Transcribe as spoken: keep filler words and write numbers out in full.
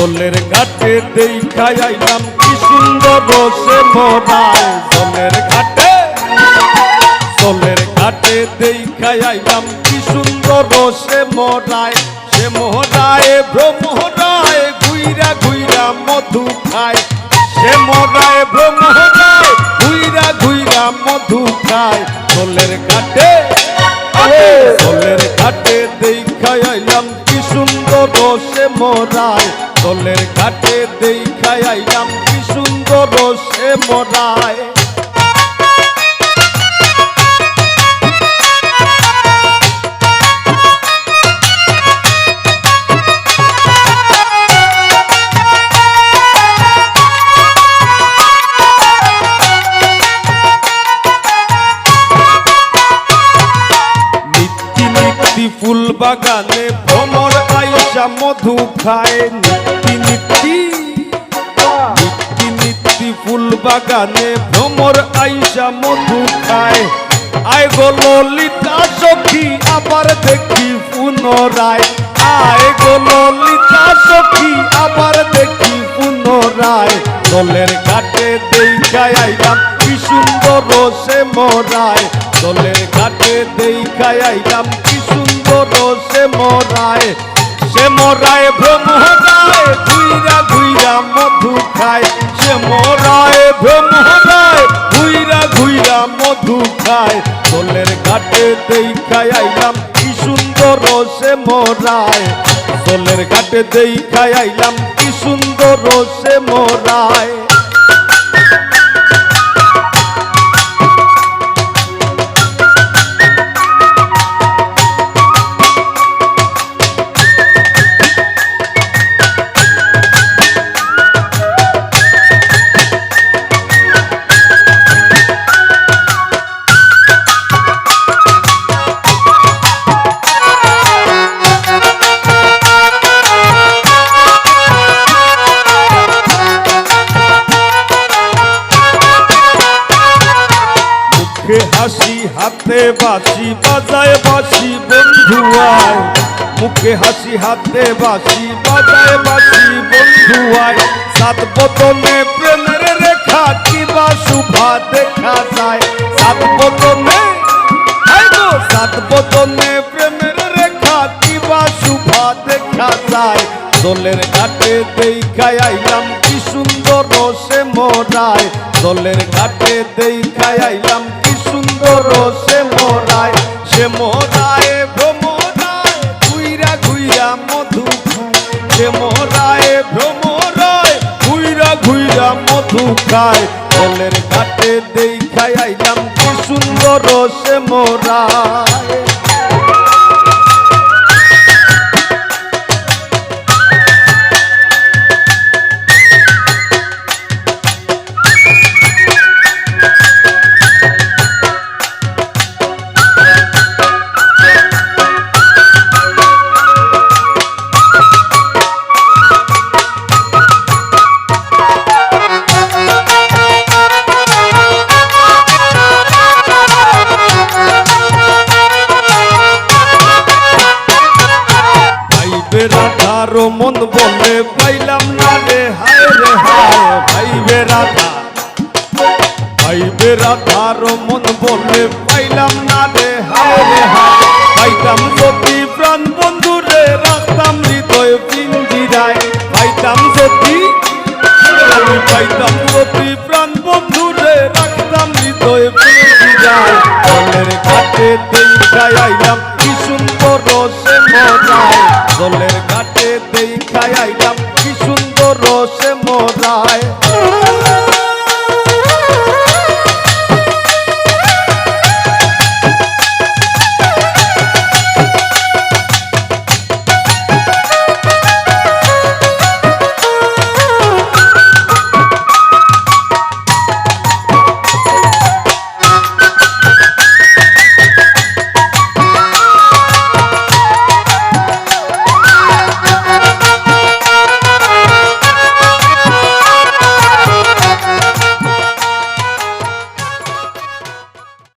জলের ঘাটে দেইখা আইলাম কি সুন্দর শ্যামরায়। জলের ঘাটে, জলের ঘাটে দেইখা আইলাম কি সুন্দর শ্যামরায়। শ্যামরায়, ভ্রমরায়, ঘুইরা ঘুইরা মধু খায়। শ্যামরায়, ভ্রমরায়, ঘুইরা ঘুইরা মধু খায়। জলের ঘাটে, জলের ঘাটে দেইখা আইলাম কি সুন্দর শ্যামরায়। জলের ঘাটে দেইখা আইলাম কি সুন্দর শ্যামরায়। নিত্যি নিত্যি ফুল বাগানে ভ্রমর আইসা মধু খায়। নিত্যি নিত্যি, নিত্যি নিত্যি ফুল বাগানে ভ্রমর আইসা মধু খায়। আয় গো ললিতা সখী আবার দেখি পুনরায়। আয় গো ললিতা সখী আবার দেখি পুনরায়। জলের ঘাটে দেইখা আইলাম কি সুন্দর শ্যামরায়। জলের ঘাটে দেইখা আইলাম কি সুন্দর শ্যামরায়। শ্যামরায়, ভ্রমরায়, ঘুইরা ঘুইরা মধু খায়। শ্যামরায়, ভ্রমরায়, ঘুইরা ঘুইরা মধু খায়। জলের ঘাটে দেইখা আইলাম কি সুন্দর শ্যামরায়। জলের ঘাটে দেইখা আইলাম কি সুন্দর শ্যামরায়। মুখে হাসি, হাতে বাঁশি, বাজায় বাঁশি বন্ধু আয়। মুখে হাসি, হাতে বাঁশি, বাজায় বাঁশি বন্ধু আয়। সাত বদনে প্রেমের রেখা কিবা শোভা দেখা যায়। সাত বদনে, হায় গো, সাত বদনে প্রেমের রেখা কিবা শোভা দেখা যায়। জলের ঘাটে দেইখা আইলাম কি সুন্দর শ্যামরায়। জলের ঘাটে দেইখা আইলাম কি সুন্দর শ্যামরায়। শ্যামরায়, ভ্রমরায়, ঘুইরা ঘুইরা মধু খায়। শ্যামরায়, ভ্রমরায়, ঘুইরা ঘুইরা মধু খায়। জলের ঘাটে দেইখা আইলাম কি সুন্দর শ্যামরায়। ভাইবে রাধার মন বলে পাইলাম না রে, হায় রে হায়। ভাইবে রাধা, ভাইবে রাধার মন বলে পাইলাম না রে, হায় রে হায়। পাইতাম যদি প্রাণ বন্ধুরে রাখতাম হৃদয় পিঞ্জিরায়। পাইতাম যদি, আমি পাইতাম যদি প্রাণ বন্ধুরে রাখতাম হৃদয় পিঞ্জিরায়। জলের ঘাটে দেইখা আইলাম কি সুন্দর শ্যামরায়। জলের ঘাটে দেইখা আইলাম কি সুন্দর শ্যামরায়।